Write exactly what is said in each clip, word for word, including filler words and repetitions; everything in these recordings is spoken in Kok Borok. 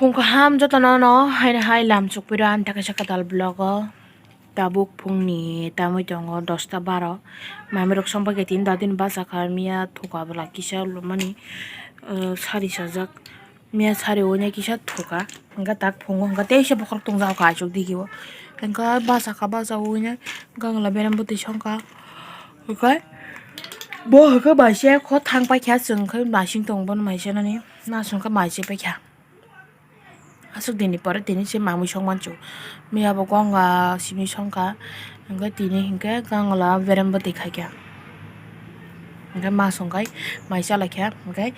Phung kaham jotono no haino hai lam chukphaio ani thaka saka dal vlog o. Tabuk phungni tamwi tongo dosta baro. Mamirok songbaikha tini dadin bachakha miya thuka bwla kisa lomani, uh, sari sajak. Miya sari oinai kisa thuka. Hwnkhe tak phungo hwnkhe teisa bokhorok tongjakha achuk digio. Hwnkhe bachakha bacha oinai gangla berem bwtwi songkha. Hwnkhe bo hwnkhe maise kho thang paikha chwng khe masing tongo bono maisenani. Masong khe maise paikha. Aswk dinni pore tini se mamwi song manchu. Miya bo gongga simi songkha. Hwnkhe tini hwnkhe gangla berem bwtwi khaikha. Hwnkhe ma songkhai mai chalaikha. Hwnkhe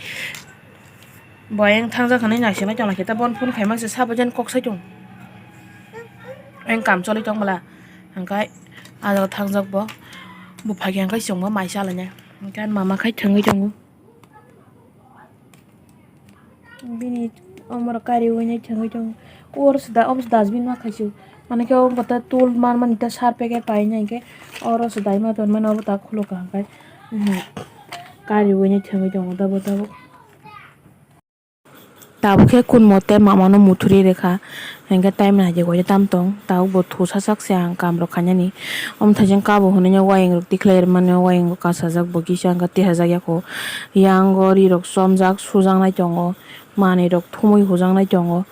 bo ayang thangjak hinwi naisingwi tonglaikha. Ta bon phone khaima se sabo jen kok sai tong. Ayang kam choli tong bwla. Hwnkhe ah jaga thangjak bo. Bo phaikha hwnkhe chwngbo mai chalainai. Hwnkhe ani mama khai thwngwi tongo. Bini omorok kari oinai thangwi tongo. Oro se da, obo se dustbin ma khaisio. Mane khe obo ta tool mar mani ta sar packet painai hwnkhe oro se dai ma tonmani obo ta khuluk kaham khai. Kari oinai thangwi tongo tabuk tabuk. Tabuk khe kun mote mamano muthuri rwkha. Hwnkhe time naidi waisa tam tong, tabuk bo thusa sak se ang kam rok khainani. Omo thaising kabo hwnwi wayang rok tikhlai rwmani, wayang rok kasajak bo kisa wngkha tisajak ya kho. Yang o ri rok chomjak sujaknai tongo, manwi rok thumwi hujaknai tongo,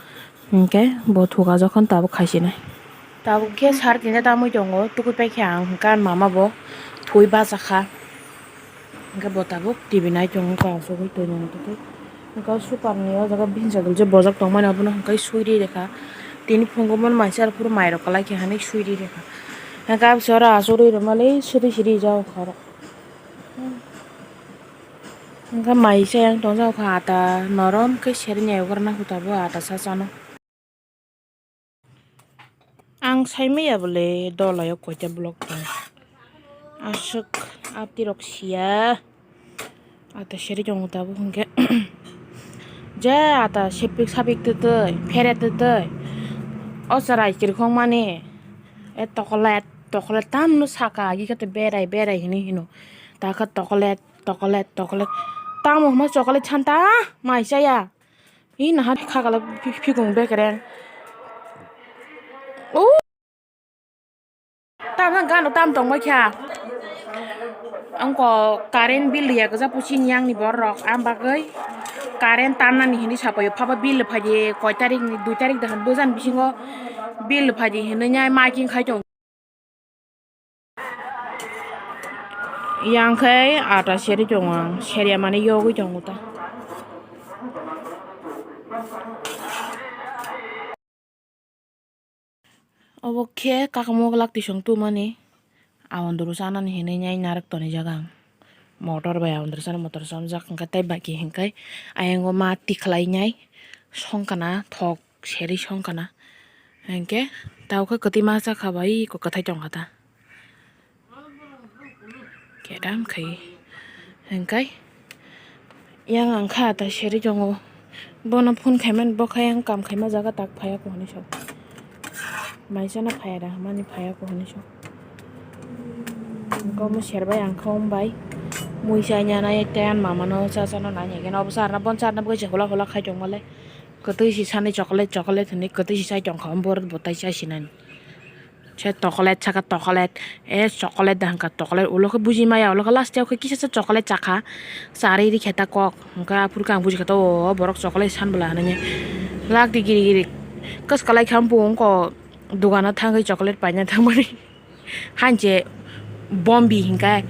hwnkhe bo thuka jokhon tabuk khaisinai. Tabuk khe sar tinta tamwi tongo, tukui paikha ang, hwnkhe ani mama bo thwi bachakha. Hwnkhe bo tabuk T V nai tongo, kha asugwi twi nani twi. Hwnkhe o super ni o jaga bini sajwk je bojak tongmani abono hwnkhe swi ri rwkha. Tini phungo bono mai se aro phuru mai rok kwlai khe hinwi swi ri rwkha. Hwnkhe aboni oro asugwi rwmani siri siri jak kha oro. Hwnkhe mai se yang tong jak kha ata norom khe seri nai ugurana huta bo ata sa chano. Ang saimaya bole dolai o koita block tong. Aswk atirok siya. Ata seri tongo tabuk hwnkhe. Je ata sepik sapik twtwi, phere twtwi. O chwrai chirkhok mani. E tokolet, tokolet tamno saka agi khe berai, berai hinwi hino. Takha tokolet, tokolet, tokolet. Tamo hwnma chocolate santa mai chaya. Hi naha khagala phi-, phikung bekereng. O. Tam gano tam tongbai kha. Angko current bill riya gajak pusi ni yang ni borok. Am bagwi current tamnani hinwi sapaio. Phaba bill phaidi koi tarik ni, dui tarik dahan bojan bisingo bill phaidi hinwi nyai making khai tong. Yang khe ata seri tongo ang, seri ya mani yogwi tongo ta. Obo khe kakamo glak tisong tumani, awandru chanani hinwi nai narwk tonijak ang. Motor bai awandru chana motor chomjak hwnkhe tei baki hwnkhe ayang o ma tikhlai nai songkana thok. Seri songkana. Hwnkhe tabukhe kwtwi masa kha bai iko kwthai tongkha ta. Kedam khai. Hwnkhe yang ang kha ta seri tongo. Bono phone khaimani bo khe yang kam khaima jaga tak phaiya ko hinwi sok. Maisano phaiya da hwnmani phaiya ko hinwi sok. Hwnkhe omo serbai ang kha omo bai. Mui chai nana tei ani mamano cha chana nai hwnkhe obo charna bon charna bagwi se hulak hulak khai tongmale. Kwtwi si sani chocolate, chocolate hinwi kwtwi si chai tongkha, borok bo tai chai sinani. Se chocolate saka chocolate, e chocolate da hwnka chocolate, ulo khe buji maya, ulo khe last o khe kisa se chocolate chakha, charwi rikhe ta kok, hwnka aphuru khe ang buji kha ta o borok chocolate san bwla hinwi. Lak di giri giri, kwswk kalai kha bufang kok dogano thangwi chocolate paina thangmani. Hanche bombi hinkai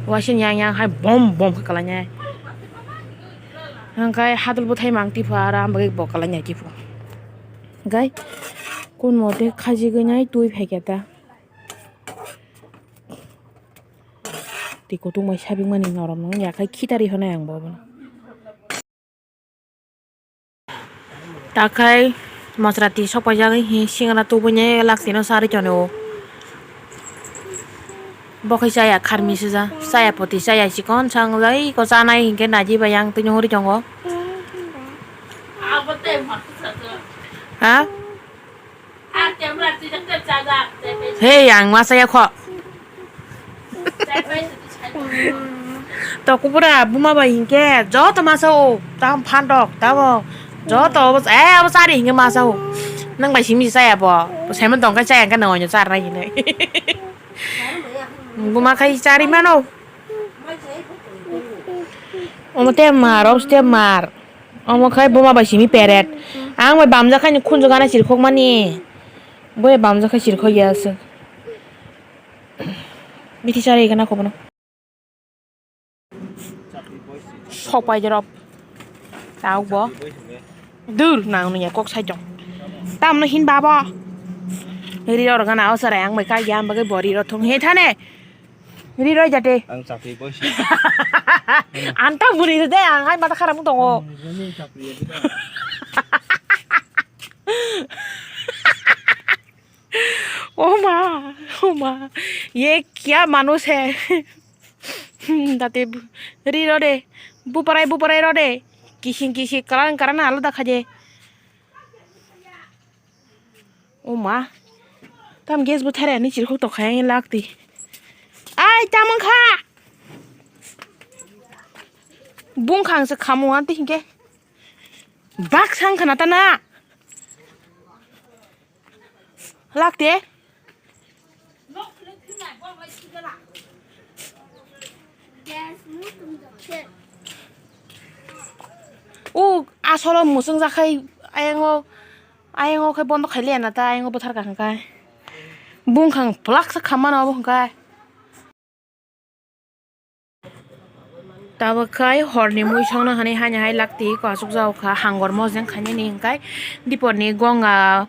waisa yang yang hai bom bom khe kwlainai. Hwnkhai hadul bwthai mang tipho aro ang bagwi bo kwlainai tipho. Hwnkhai kun mote khajigwi nai twi phaikha ta. Twi kutung bai sabikmani norok nung yakhai khitari hwnai ang bo. Takhai mosra twi sok paijak hi singra tubui ne lak tino sa rwi tonwi o. Bo khe chaya kharmi sija, chaya poti chaya chikon sang jai ko chanai hinkhe naji bai yang tini hori tongo. Ha? Hei, ang masa ya kho. To kubura buma bai hinkhe joto masa o tam phandok tabo Joto obo, eh, obo chari hinge ma chao. Nang bai simi chaya bo. Bo saiman tong khe chaya khe nang oino charnai hinoi. Buma khai chari mano. Omo te mar, obo te mar. Omo khai buma bai simi peret. Ang bai bamjak khai ni khunju gana sirkhok mani. Bo bamjak khai sirkhok ya se. Bithi chari gana khobono. Sok pai jorok. Tao bo. Dur nang nung ya kok sai jong. Tam no hin babo. Ri ro gana o sarai ang bai kai ya ang bai bo ri ro thung he thane. Ri ro jate. Ang chapri boy si. Anta buri de ang hai mata kharam tongo. Ang chapri ya. O ma, o ma, ye kya manush hai? Date bu-, ri ro de, buparai, buparai ro de, kising, kising, karan, karan alada khaje. O ma, tam gas bo thare ani chirkhok to khaya lakti. Ai, tamang kha. Bung khang se khamu anti hinke. Bak sang khana ta na. Lakte. O asolo musung jakhai ayango, ayango khai bondo khaile na ta ayango bothar ka hwnkai. Bung khang plak sa khamma no bo hwnkai. Tabuk khai horni mui songno hwnwi haino hai lakti ko asuk jao kha hangor mojeng khainani hwnkhe diporni gonga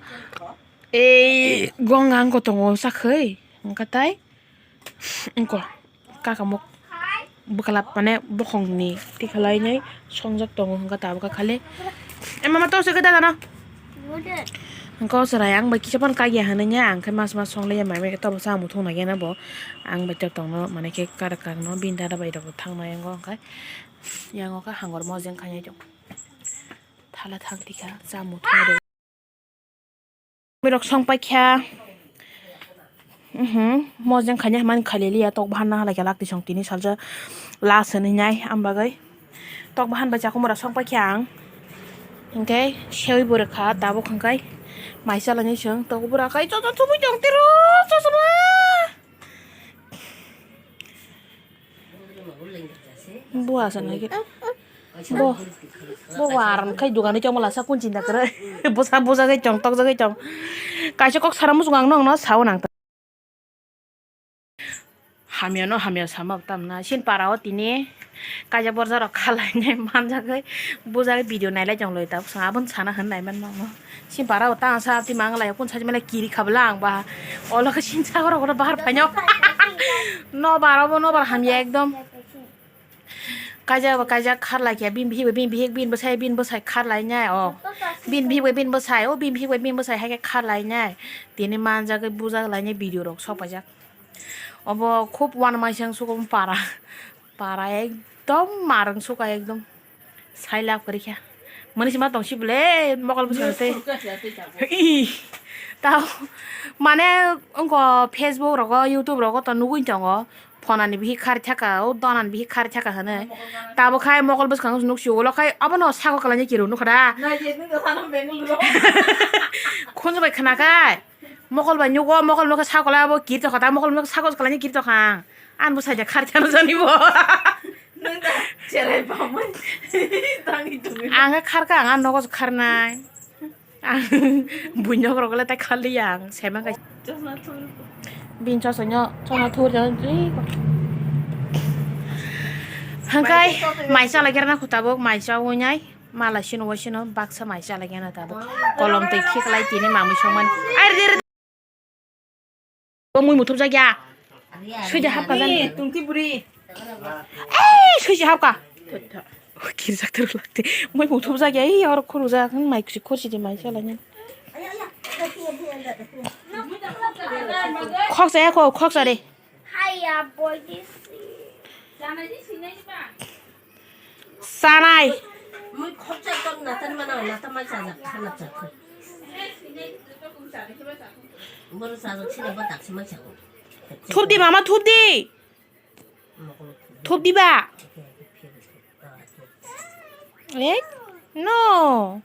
ei gonga wngkha tongo sakhai hwnkhe tai wngkha kakamuk bwkhalap mane bokhongni tikhalai nai songjak tongo hwnkhe tabuk khai khali ema ma tose khe dadano. Hwnkhe o chwrai ang bai kisa phano kagya hwnwi ya, ang khe mas mas songlaiya, mai bai khe tobo chamung thung naiya na bo. Ang bai totongno, mane khe karak karakno, bini dada bai rok thang nai, wngkha hwnkhe yang o khe hangor mojeng khainai tong. Thala thang tikha, chamung thung rw. Borok song paikha. Mhm, mojeng khaina hwnmani khaliliya, tok bahan na halai khe lak tisong tini salsa last hwnwi nai, am bagwi tok bahan bai chakung mora song paikha ang. Hwnkhe sewi bo rwkha tabuk hwnkhe mai chalani chwng tok bura khai chochon chumui tong tiro chochon. Bo asa nai khe. Bo, bo war khai dugani chong mala sa kun chinta kwrwi. Bosa, bosa khai chong, tok jagwi chong. Kaisa kok sara muchung ang nokno sao nang. Hamya no hamya sama tam na. Sin para o tini kaisa borja rok khalai nai manjak khai. Bosa video nailai chong loi ta. Abon sana han nai man nokno. Sin para o ta sa ti mang lai kun sa mele kiri khabla ang ba. Olo khe sin sa goro goro bahar phaino. No bar obo no bar hamya ekdom. Kaijak ba kaijak kharlai khe bini bihik bai bini bihik bini bwsai bini bwsai kharlai nai o. Bini bihik bai bini bwsai o bini bihik bai bini bwsai hai khe kharlai nai. Tini manjak bujak lai nai video rok sok paijak. Obo khub uanamaising sugo para. Para ekdom marwng suka ekdom. Sai lab kwrwi kha. Mani sima tong si bwle mokol bwskango tei. Ih, tao mane wngkha Facebook rogo YouTube rogo to nugwi tongo. Phonani bihi khar thaka o donani bihi khar thaka hwnwi. Tabo khai mokol bwskango nuk si ulo khai abono sago kwlaina kiru nukha da. Khunju bai khna khai. Mokol bai nyugo, mokol no khe sakolai abo kiri tokha ta, mokol no khe sakos kalai ni kiri tokha ang. Ang bo saida khar chano jani bo. Nang da cherai pamai. Tangi tumi. Ang khe khar kha, ang nogo khar nai. Ang buino rok le ta khali ang, sema kai. Chosna thur. Bin chosna nyo, chosna thur jani. Hangkai, mai chala kera na khuta bo, mai cha wonyai. Mala sino wa sino baksa mai chala kena ta bo. Kolom tei khiklai tini mamui songmani. Ai, re, re, re. Bo mui muthupjak ya. Sui de hapka jani. Tungti buri. Ei, sui se hapka. Kirjak ter lakte. Mui muthupjak ya. Ei, oro khurujak. Mai kusi khursi de mai chala ni. Khoksa ya ko, khoksa de. Hiya, boy, this is. Sanai. Mui khoksa ton natan mana, natan mai sajak, khana chakha. Bono sajak sila ba taksi mai chakha. Thup di, mama, thup di. Thup di ba. Eh? No.